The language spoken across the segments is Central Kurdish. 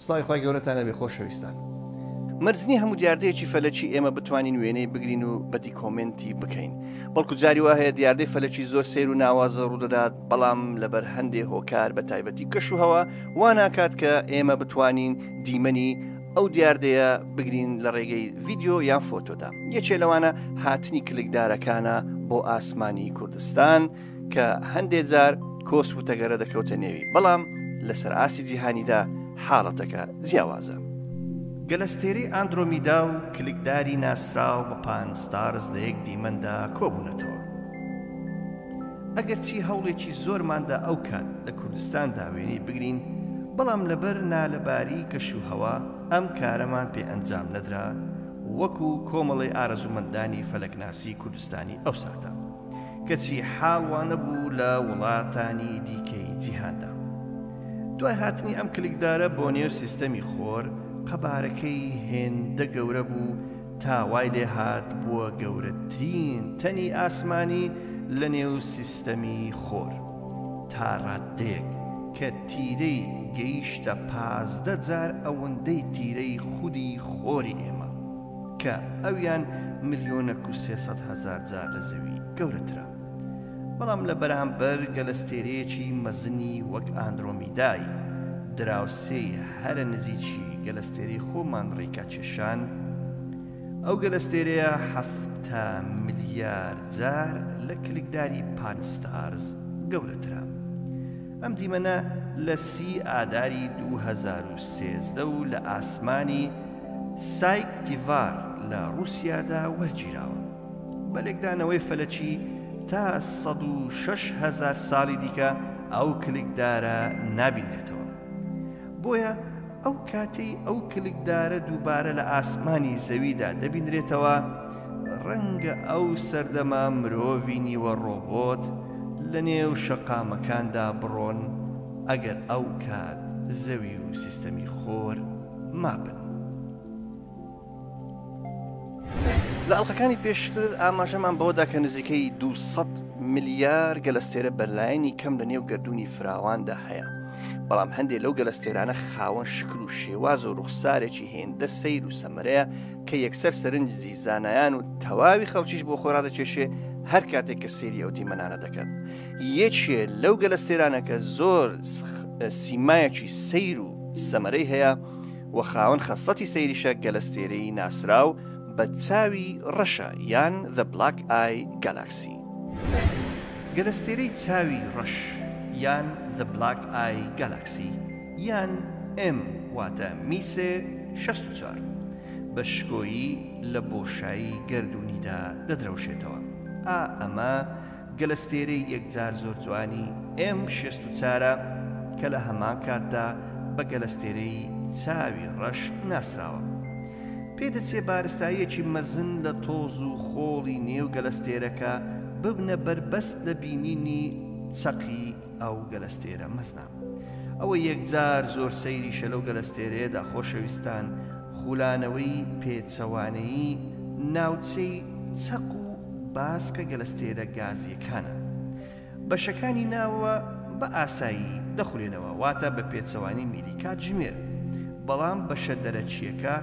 سڵاوی خوای گەورەتان لەبێ خۆشەویستان. مەرج نیە هەموو دیاردەیەکی فەلەکی ئێمە بتوانین وێنەی بگرین و بە دیکۆمێنتی بکەین، بەڵکو جاری وا هەیە دیاردەی فەلەکی زۆر سەیر و ناوازە ڕوودەدات بەڵام لەبەر هەندێ هۆکار بە تایبەتی کەش و هەوا وا ناکات کە ئێمە بتوانین دیمەنی ئەو دیاردەیە بگرین لە ڕێگەی ڤیدیۆ یان فۆتۆدا. یەکێ لەوانە هاتنی کلکدارەکانە بۆ ئاسمانی کوردستان، کە هەندێ جار کۆسپ و تەگەرە دەکەوتە نێوی، بەڵام لەسەر ئاستی جیهانیدا حاڵەتەکە جیاوازە. گەلەستێرەی ئاندرۆمیدا و کلکداری ناسراو بە پان ستارز لە یەک دیمەندا کۆبوونەتەوە. ئەگەرچی هەوڵێکی زۆرماندا ئەو کات لە کوردستاندا وێنەی بگرین، بەڵام لەبەر نالەباری کەشوهەوا ئەم کارەمان پێ ئەنجام نەدرا، وەکو کۆمەڵەی ئارەزوومەندانی فەلەکناسی کوردستانی ئەو ساتە. کەچی حاڵ وانەبوو لە وڵاتانی دیکەی جیهاندا. دوای هاتنی ئەم کلکدارە بۆ نێو سیستەمی خۆر، قەبارەکەی هێندە گەورە بوو تا وای لێهات بووە گەورەترین تەنی ئاسمانی لە نێو سیستەمی خۆر، تا ڕاددەیەک کە تیرەی گەیشتە 15 جار ئەوەندەی تیرەی خودی خۆری ئێمە. کە ئەویان ملیۆنەک و 300 هەزار جار لە زەوی گەورەترە. بەڵام لە بەرامبەر گەلەستێرەیەکی مەزنی وەک ئاندرۆمیدای دراوسێی هەرە نزیکی گەلەستێرەی خۆمان ڕێکاکێشان، ئەو گەلەستێرەیە 70 ملیار جار لە کلکداری پانستارز گەورەترە. ئەم دیمەنە لە 30 ئاداری 2013 و لە ئاسمانی سایکتیڤار لە ڕووسیادا وەرگیراوە. بە لێکدانەوەی فەلەکی تا 106,000 ساڵی دیکە ئەو کلکدارە نابینرێتەوە. بۆیە ئەو کاتەی ئەو کلکدارە دووبارە لە ئاسمانی زەویدا دەبینرێتەوە، ڕەنگە ئەو سەردەمە مرۆڤی نیوە ڕۆبۆت لە نێو شەقامەکاندا بڕۆن ئەگەر ئەو کات زەوی و سیستەمی خۆر مابن. لە ئەڵقەکانی پێشتر ئاماژەمان بەوەدا کە نزیکەی 200 ملیار گەلەستێرە بەلایەنی کەم لە نێو گەردوونی فراواندا هەیە. بەڵام هەندێک لەو گەلەستێرانە خاوەن شکل و شێواز و ڕوخسارێکی هێندە سەیر و سەمەرەیە کە یەکسەر سەرنجی زانایان و تەواوی خەڵکیش بۆ خۆی ڕادەکێشێ هەر کاتێک کە سەیری ئەو دیمەنانە دەکات. یەکێ لەو گەلەستێرانە کە زۆر سیمایەکی سەیر و سەمەرەی هەیە و خاوەن خەسڵەتی سەیریشە گەلەستێرەی ناسراو بە چاوی ڕەشە یان The Black Eye Galaxy. گەلەستێرەی چاوی ڕەش یان The Black Eye Galaxy یان M واتە میسێ 64 بە شکۆیی لە بۆشایی گەردوونیدا دەدرەوشێتەوە. ئا ئەمە گەلەستێرەی یەکجار زۆر جوانی ئێم 64 ە کە لە هەمان کاتدا بە گەلەستێرەی چاوی ڕەش ناسراوە. پێدەچێ بارستاییەکی مەزن لە تۆز و خۆڵی نێو گەلەستێرەکە ببنە بەربەست لە بینینی چەقی ئەو گەلەستێرە مەزنە. ئەوەی یەکجار زۆر سەیریشە لەو گەلەستێرەیەدا خۆشەویستان خولانەوەی پێچەوانەیی ناوچەی چەق و باسکە گەلەستێرە گازییەکانە. بەشەکانی ناوەوە بە ئاسایی دەخولێنەوە واتە بە پێچەوانەی میلی کاتژمێر، بەڵام بەشە دەرەکییەکە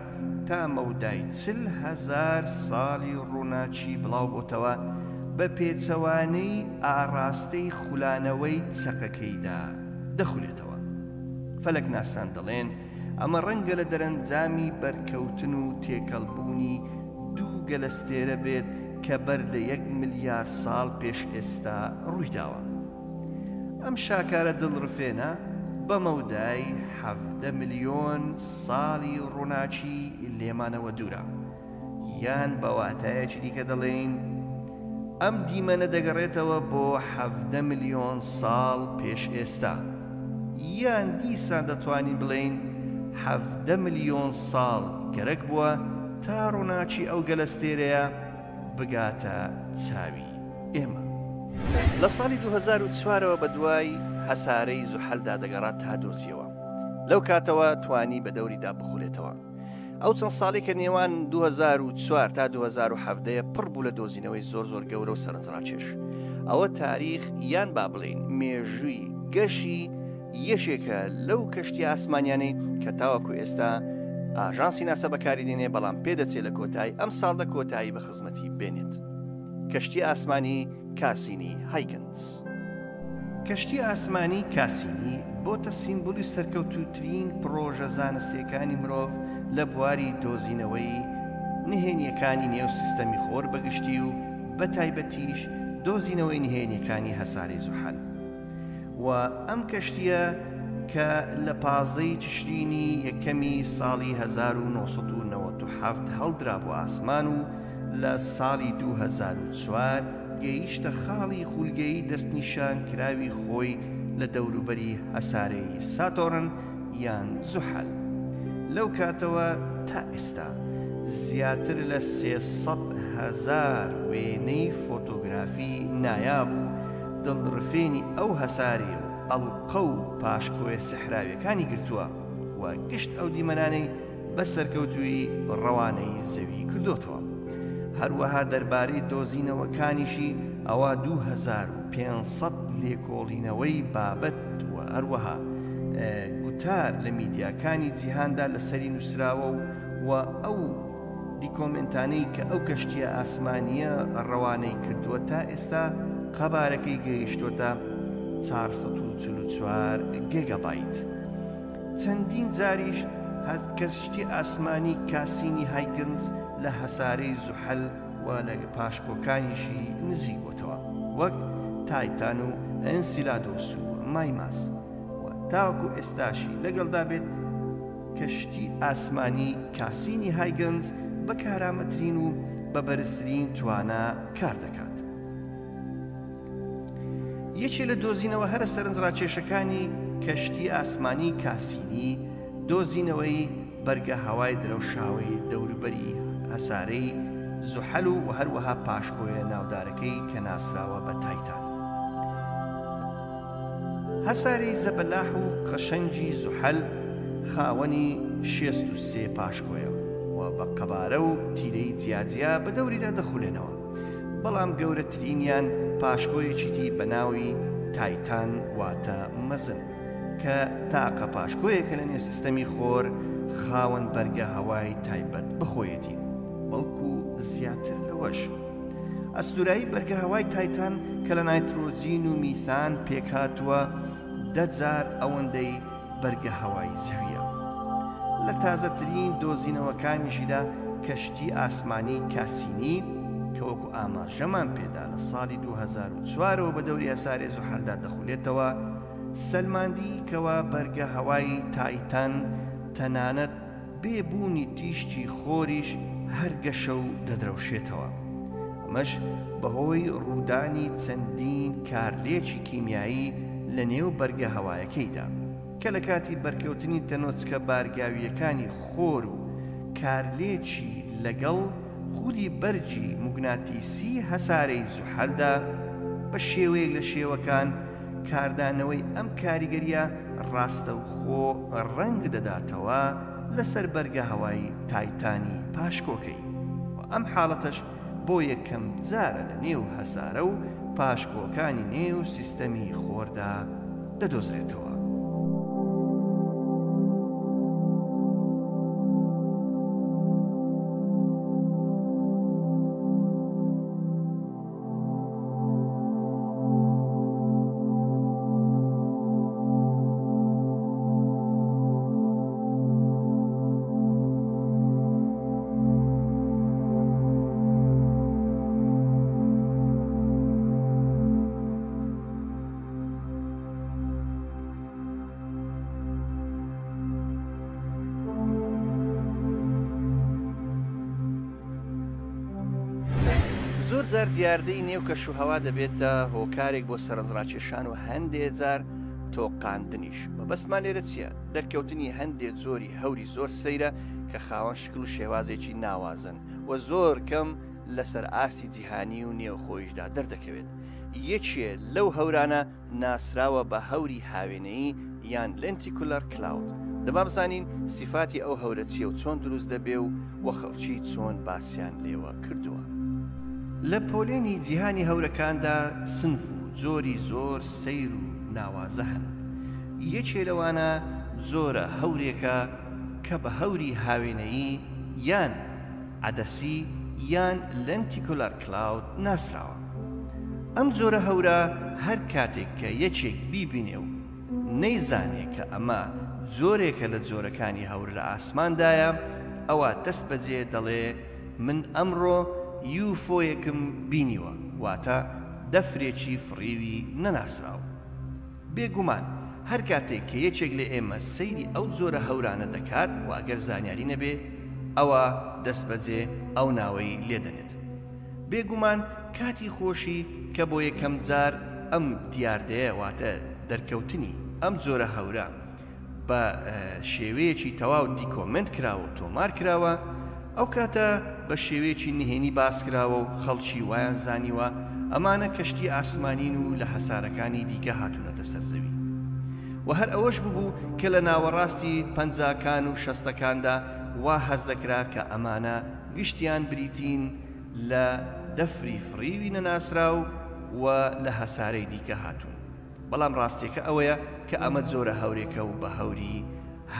تا مەودای 40,000 ساڵی ڕووناکی بڵاوبۆتەوە بە پێچەوانەی ئاڕاستەی خولانەوەی چەقەکەیدا دەخولێتەوە. فەلەکناسان دەڵێن ئەمە ڕەنگە لە دەرەنجامی بەرکەوتن و تێکەڵبوونی دوو گەلەستێرە بێت کە بەر لە یەک ملیار ساڵ پێش ئێستا ڕوویداوە. ئەم شاکارە دڵڕفێنە بە مەودای 17 ملیۆن ساڵی ڕووناکی لێمانەوە دوورە. یان بە واتایەکی دیکە دەڵێین ئەم دیمەنە دەگەڕێتەوە بۆ 17 ملیۆن ساڵ پێش ئێستا. یان دیسان دەتوانین بڵێین 17 ملیۆن ساڵ گەرەک بووە تا ڕووناکی ئەو گەلەستێرەیە بگاتە چاوی ئێمە. لە ساڵی 2004ەوە بەدوای هەسارەی زوحەلدا دەگەڕا تا دۆزیەوە. لەو کاتەوە توانی بە دەوریدا بخولێتەوە. ئەو چەند ساڵی کە نێوان 2004 تا 2017 پڕ بوو لە دۆزینەوەی زۆر زۆر گەورە و سەرنجڕاکێش. ئەوە تاریخ یان با بڵێین مێژووی گەشی یەکێکە لەو کەشتی ئاسمانیانەی کە تاوەکو ئێستا ئاژانسی ناسا بەکاری دێنێ بەڵام پێدەچێت لە کۆتایی ئەم ساڵدا کۆتایی بە خزمەتی بێنێت. کەشتی ئاسمانی کاسینی هایگنز. کەشتی ئاسمانی کاسینی بۆتە سیمبولی سەرکەوتووترین پڕۆژە زانستییەکانی مرۆڤ لە بواری دۆزینەوەی نهێنییەکانی نێو سیستەمی خۆر بە گشتی و بە تایبەتیش دۆزینەوەی نهێنییەکانی هەسارەی زوحەل و ئەم کەشتییە کە لە 15 ی تشرینی یەکەمی ساڵی 1997 هەڵدرا بۆ ئاسمان و لە ساڵی 2004 گەیشتە خاڵی خولگەیی دەستنیشانکراوی خۆی لە دەوروبەری هەسارەی ساتۆرن یان زوحەل. لەو کاتەوە تا ئێستا زیاتر لە 300,000 وێنەی فۆتۆگرافی نایاب و دڵڕفێنی ئەو هەسارەیە و ئەڵقە و پاشکۆیە سحراویەکانی گرتووە و گشت ئەو دیمەنانەی بە سەرکەوتوویی ڕەوانەی زەوی کردۆتەوە. هەروەها دەربارەی دۆزینەوەکانیشی ئەوا 2500 لێکۆڵینەوەی بابەت و هەروەها گوتار لە میدیاکانی جیهاندا لەسەری نووسراوە و و ئەو دیکۆمێنتانەی کە ئەو کەشتییە ئاسمانییە ڕەوانەی کردووە تا ئێستا قەبارەکەی گەیشتۆتە 444 گێگابایت. چەندین جاریش کەشتی ئاسمانی کاسینی هایگنز لە هەسارەی زوحەل و لە پاشکۆکانیشی نزیک بۆتەوە وەک تایتان و ئەنسیلادۆس و مایماس و تاوەکو ئێستاشی لەگەڵدا بێت کەشتی ئاسمانی کاسینی هایگنز بە کارامەترین و بە بەرزترین توانا کار دەکات. یەکێ لە دۆزینەوە هەرە سەرنجڕاکێشەکانی کەشتی ئاسمانی کاسینی، دۆزینەوەی بەرگە هەوای درەوشاوەی دەوروبەری هەسارەی زوحەل و هەروەها پاشکۆیە ناودارەکەی کە ناسراوە بە تایتان. هەسارەی زەبەلاح و قەشەنگی زوحەل خاوەنی 63 پاشکۆیە و بە قەبارە و تیرەی جیاجیا بە دەوریدا دەخولێنەوە. بەڵام گەورەترینیان پاشکۆیەکیتی بە ناوی تایتان واتە مەزن کە تاقە پاشکۆیەکە لە نێو سیستەمی خۆر خاوەن بەرگە هەوای تایبەت بەخۆیەتی بەڵکو زیاتر لەوەش ئەستورایی بەرگە هەوای تایتان کە لە نایترۆجین و میثان پێکهاتووە دە جار ئەوەندەی بەرگە هەوای زەویە. لە تازەترین دۆزینەوەکانیشیدا کەشتی ئاسمانی کاسینی کە وەکو ئاماژەمان پێدا لە ساڵی 2004 ەوە بە دەوری هەسارەی زوحەلدا دەخولێتەوە سەلماندی کەوا بەرگە هەوای تایتان تەنانەت بێ بوونی تیشکی خۆریش هەر گەشە و دەدرەوشێتەوە، ئەمەش بەهۆی ڕوودانی چەندین کارلێکی کیمیایی لە نێو بەرگە هەوایەکەیدا، کە لە کاتی بەرکەوتنی تەنۆچکە بارگاوییەکانی خۆر و کارلێکی لەگەڵ خودی بەرگی موگناتیسی هەسارەی زوحەلدا بە شێوەیەک لە شێوەکان کاردانەوەی ئەم کاریگەرییە ڕاستەوخۆ ڕەنگ دەداتەوە لەسەر بەرگە هەوای تایتانی پاشکۆکەی و ئەم حاڵەتەش بۆ یەکەم جارە لە نێو هەسارە و پاشکۆکانی نێو سیستەمی خۆردا دەدۆزرێتەوە. زۆر جار دیاردەی نێو کەشوهەوا دەبێتە هۆکارێک بۆ سەرنجڕاکێشان و هەندێ جار تۆقاندنیش. مەبەستمان لێرە چییە؟ دەرکەوتنی هەندێ جۆری هەوری زۆر سەیرە کە خاوەن شکل و شێوازێکی ناوازەن و زۆر کەم لەسەر ئاستی جیهانی و نێوخۆیشدا دەردەکەوێت. یەکێ لەو هەورانە ناسراوە بە هەوری هاوێنەیی یان Lenticular Cloud. دەبا بزانین سیفاتی ئەو هەورە چییە و چۆن دروست دەبێ و و خەڵکی چۆن باسیان لێوە کردووە. لە پۆلێنی جیهانی هەورەکاندا سنف و جۆری زۆر سەیر و ناوازە هەن. یەکێ لەوانە. جۆرە هەورێکە کە بە هەوری هاوێنەیی یان عەدەسی یان Lenticular Cloud ناسراوە. ئەم جۆرە هەورە هەر کاتێک کە یەکێک بیبینێ و نەیزانێ کە ئەمە جۆرێکە لە جۆرەکانی هەور لە ئاسماندایە، ئەوا دەستبەجێ دەڵێ من ئەمڕۆ یوفۆیەکم بینیوە، واتە دەفرێکی فڕیوی نەناسراو. بێ گومان هەر کاتێک کە یەکێک لە ئێمە سەیری ئەو جۆرە هەورانە دەکات و ئەگەر زانیاری نەبێ ئەوا دەستبەجێ ئەو ناوەی لێ دەنێت. بێ گومان کاتی خۆشی کە بۆ یەکەم جار ئەم دیاردەیە واتە دەرکەوتنی ئەم جۆرە هەورە بە شێوەیەکی تەواو دیکۆمێنت کراوە و تۆمار کراوە، ئەو کاتە بە شێوەیەکی نهێنی باس کراوە و خەڵکی وایان زانیوە ئەمانە کەشتی ئاسمانین و لە هەسارەکانی دیکە هاتوونەتە سەر زەوی. و هەر ئەوەش ببوو کە لە ناوەڕاستی پەنجاکان و شەستەکاندا وا هەست دەکرا کە ئەمانە گشتیان بریتین لە دەفری فڕیوی نەناسراو و لە هەسارەی دیکە هاتوون. بەڵام ڕاستیەکە ئەوەیە کە ئەمە جۆرە هەورێکە و بە هەوری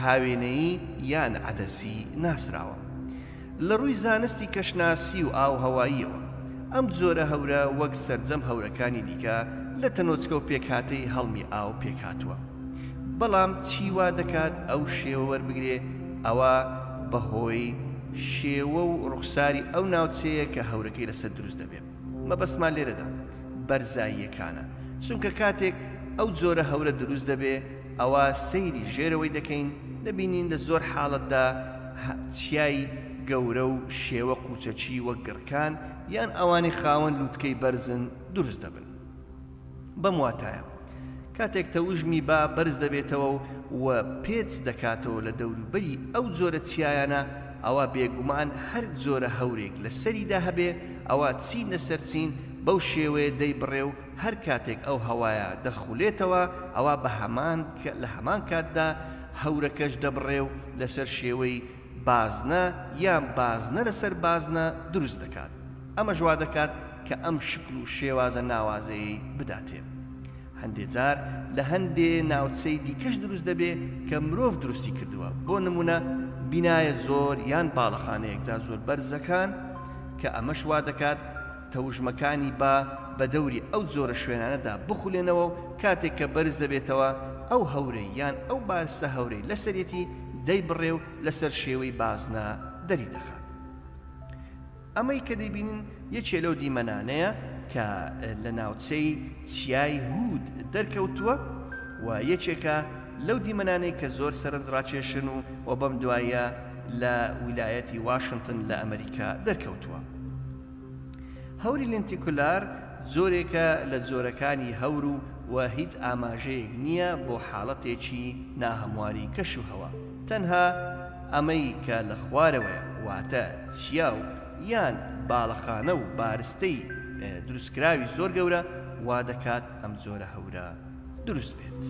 هاوێنەیی یان عەدەسی ناسراوە. لە ڕووی زانستی کەشناسی و ئاوهەواییەوە، ئەم جۆرە هەورە وەک سەرجەم هەورەکانی دیکە لە تەنۆچکە و پێکهاتەی هەڵمی ئاو پێکهاتووە. بەڵام چی وا دەکات ئەو شێوە وەربگرێ ئەوە بە هۆی شێوە و ڕوخساری ئەو ناوچەیە کە هەورەکەی لەسەر دروست دەبێ. مەبەستمان لێرەدا بەرزاییەکانە، چونکە کاتێک ئەو جۆرە هەورە دروست دەبێ ئەوا سەیری ژێرەوەی دەکەین دەبینین لە زۆر حاڵەتدا چیای گەورە و شێوە قوچەکی وەک گڕکان یان ئەوانەی خاوەن لوتکەی بەرزن دروست دەبن. بەم واتایە کاتێک تەوژمی با بەرز دەبێتەوە و پێچ دەکاتەوە لە دەوروبەری ئەو جۆرە چیایانە ئەوا بێگومان هەر جۆرە هەورێک لە سەریدا هەبێ ئەوا چین لەسەر چین بەو شێوەیە دەیبڕێ و هەر کاتێک ئەو هەوایە دەخولێتەوە ئەوا بە هەمان لە هەمان کاتدا هەورەکەش دەبڕێ و لەسەر شێوەی بازنە یان بازنە لەسەر بازنە دروست دەکات. ئەمەش وا دەکات کە ئەم شکل و شێوازە ناوازەیەی بداتێ. هەندێ جار لە هەندێ ناوچەی دیکەش دروست دەبێ کە مرۆڤ دروستی کردووە، بۆ نموونە بینایە زۆر یان باڵەخانە یەکجار زۆر بەرزەکان کە ئەمەش وا دەکات تەوژمەکانی با بە دەوری ئەو جۆرە شوێنانەدا بخولێنەوە و کاتێک کە بەرز دەبێتەوە ئەو هەورەی یان ئەو بارستە هەورەی لەسەرێتی دەیبڕێ و لەسەر شێوەی بازنە دەری دەخات. ئەمەی کە دەیبینن یەکێ لەو دیمەنانەیە کە لە ناوچەی چیای هوود دەرکەوتووە و یەکێکە لەو دیمەنانەی کە زۆر سەرنجڕاکێشن و و بەم دواییە لە ویلایەتی واشنتن لە ئەمریکا دەرکەوتووە. هەوری لێنتیکولار جۆرێکە لە جۆرەکانی هەور و و هیچ ئاماژەیەک نییە بۆ حاڵەتێکی ناهەمواری کەشوهەوا. تەنها ئەمەی کە لە خوارەوەیە واتە چیا و یان باڵەخانە و بارستەی دروستکراوی زۆر گەورە وا دەکات ئەم جۆرە هەورە دروست بێت.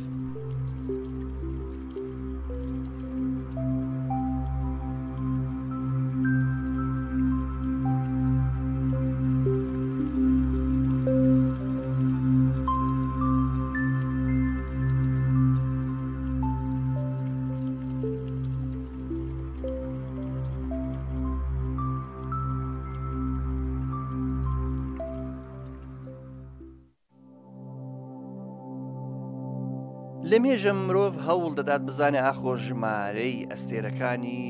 لە مێژە مرۆڤ هەوڵ دەدات بزانێ ئاخۆ ژمارەی ئەستێرەکانی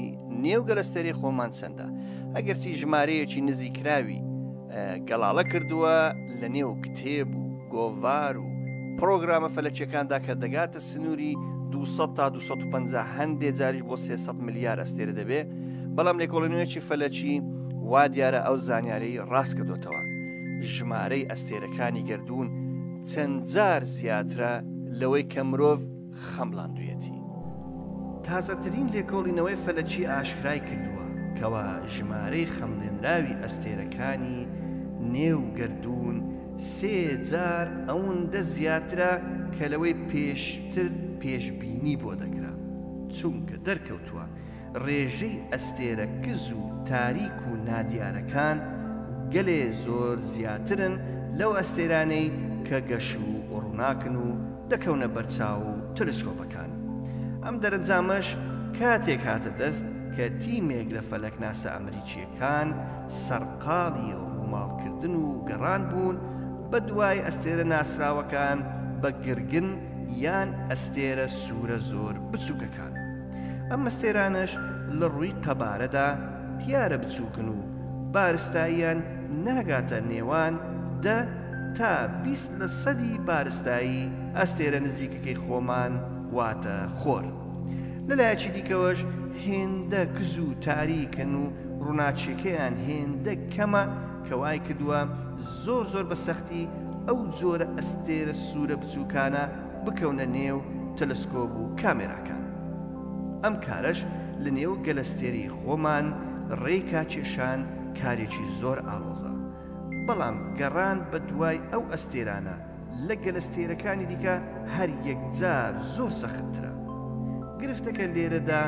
نێو گەلەستێرەی خۆمان چەندە ئەگەرچی ژمارەیەکی نزیکراوی گەڵاڵە کردووە لە نێو کتێب و گۆڤار و پڕۆگرامە فەلەکیەکاندا کە دەگاتە سنووری 200 تا 250 هەندێ جاریش بۆ 300 ملیار ئەستێرە دەبێ بەڵام لێکۆڵینەوەیەکی فەلەکی وا دیارە ئەو زانیارەی ڕاست کردوتەوە ژمارەی ئەستێرەکانی گەردوون چەند جار زیاترە لەوەی کە مرۆڤ خەمڵاندویەتی. تازەترین لێکۆڵینەوەی فەلەکی ئاشکرای کردووە کەوا ژمارەی خەمڵێنراوی ئەستێرەکانی نێو گەردوون سێ جار ئەوندە زیاترە کە لەوەی پێشتر پێشبینی بۆ دەکرا، چونکە دەرکەوتووە ڕێژەی ئەستێرە کز و تاریک و نادیارەکان گەلێ زۆر زیاترن لەو ئەستێرانەی کە گەش و ڕووناکن و دەکەونە بەرچاو و تەلسکۆپەکان. ئەم دەرەنجامەش کاتێک هاتە دەست کە تیمێک لە فەلەکناسە ئەمریکییەکان سەرقاڵی ڕووماڵکردن و گەڕان بوون بە دوای ئەستێرە ناسراوەکان بە گرگن یان ئەستێرە سوورە زۆر بچووکەکان. ئەم ئەستێرانەش لە ڕووی قەبارەدا دیارە بچووکن و بارستاییان ناگاتە نێوان دە تا 20 لە سەدی بارستایی ئەستێرە نزیکەکەی خۆمان واتە خۆر. لە لایەکی دیکەوەش هێندە کز و تاریکن و ڕووناکیەکەیان هێندە کەمە کە وای کردووە زۆر زۆر بە سەختی ئەو جۆرە ئەستێرە سوورە بچووکانە بکەونە نێو تەلەسکۆب و کامێراکان. ئەم کارەش لە نێو گەلەستێرەی خۆمان ڕێی کاکێشان کارێکی زۆر ئاڵۆزە. بەڵام گەڕان بە دوای ئەو ئەستێرانە لە گەلەستێرەکانی دیکە هەر یەکجار زۆر سەختترە. گرفتەکە لێرەدا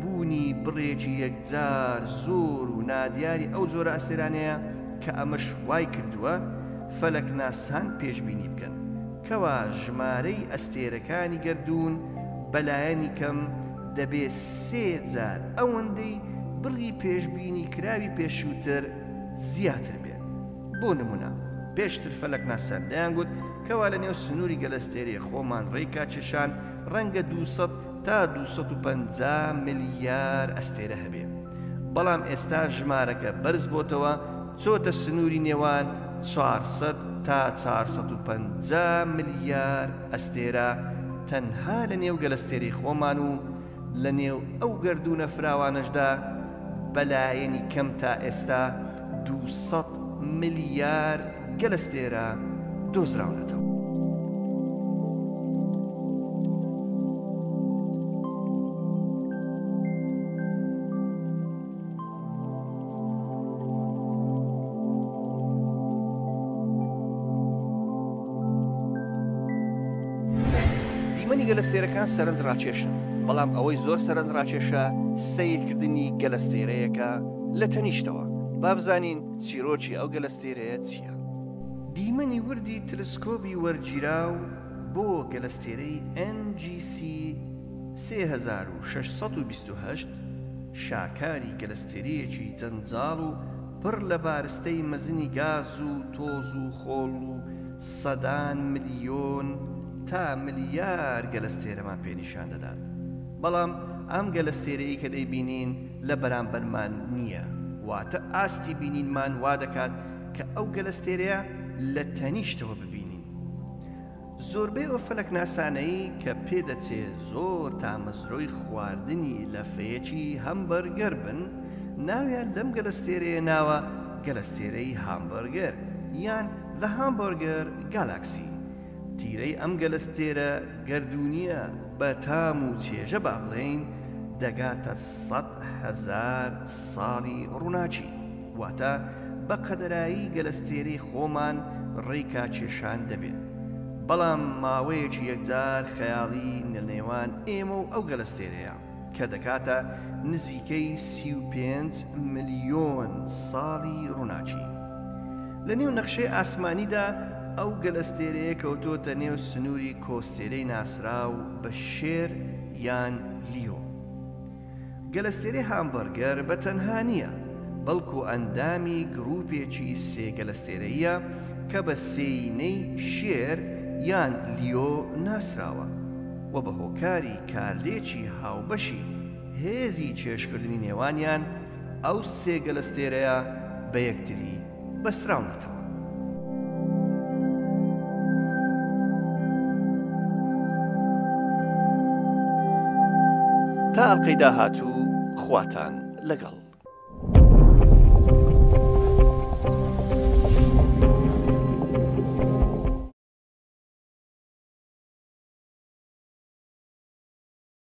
بوونی بڕێکی یەکجار زۆر و نادیاری ئەو جۆرە ئەستێرانەیە کە ئەمەش وای کردووە فەلەکناسان پێشبینی بکەن کەوا ژمارەی ئەستێرەکانی گەردوون بەلایەنی کەم دەبێ سێ جار ئەوەندەی بڕی پێشبینی کراوی پێشووتر زیاتر بێ. بۆ نموونە پێشتر فەلەکناسان دەیانگوت کەوا لە نێو سنووری گەلەستێرەی خۆمان ڕێی کاکێشان ڕەنگە 200 تا 250 ملیار ئەستێرە هەبێ بەڵام ئێستا ژمارەکە بەرز بۆتەوە چۆتە سنووری نێوان 400 تا 450 ملیار ئەستێرە تەنها لە نێو گەلەستێرەی خۆمان و لە نێو ئەو گەردوونە فراوانەشدا بەلایەنی کەم تا ئێستا 200 ملیار گەلەستێرە دۆزراونەتەوە. دیمەنی گەلەستێرەکان سەرنج ڕاکێشن، بەڵام ئەوەی زۆر سەرنج ڕاکێشە سەیرکردنی گەلەستێرەیەکە لە تەنیشتەوە. با بزانین چیرۆکی ئەو گەلەستێرەیە چییە؟ دیمەنی وردی تلسکۆبی وەرگیراو بۆ گەلەستێرەی NGC 3628 شاکاری گەلەستێرەیەکی جەنجاڵ و پڕ لە بارستەی مەزنی گاز و تۆز و خۆڵ و سەدان ملیۆن تا ملیار گەلەستێرەمان پێ نیشان دەدات. بەڵام ئەم گەلەستێرەی کە دەیبینین لە بەرامبەرمان نییە، واتە ئاستی بینینمان وا دەکات کە ئەو گەلەستێرەیە لە تەنیشتەوە ببینین. زۆربەی ئەو فەلەکناسانەی کە پێدەچێ زۆر تامەزرۆی خواردنی لەفەیەکی هەمبەرگەر بن، ناویان لەم گەلەستێرەیە ناوە گەلەستێرەی هامبەرگەر یان The Hamburger Galaxy. تیرەی ئەم گەلەستێرە گەردوونییە بە تام و چێژە با بڵێین دەگاتە 100,000 ساڵی ڕووناکی، واتە بە قەدەرایی گەلەستێرەی خۆمان ڕێی کاکێشان دەبێ، بەڵام ماوەیەکی یەکجار خەیاڵی لە نێوان ئێمە و ئەو گەلەستێرەیە کە دەکاتە نزیکەی 35 ملیۆن ساڵی ڕووناکی. لە نێو نەخشەی ئاسمانیدا ئەو گەلەستێرەیە کەوتۆتە نێو سنووری کۆستێرەی ناسراو بە شێر یان لیۆ. گەلەستێرەی هامبەرگەر بە تەنها نییە، بەڵکو ئەندامی گرووپێکی سێ گەلەستێرەییە کە بە سێینەی شێر یان لیۆ ناسراوە و بە هۆکاری کارلێکی هاوبەشی هێزی کێشکردنی نێوانیان ئەو سێ گەلەستێرەیە بە یەکتری بەستراونەتەوە. تا ئەڵقەی داهاتوو خواتان لەگەڵ.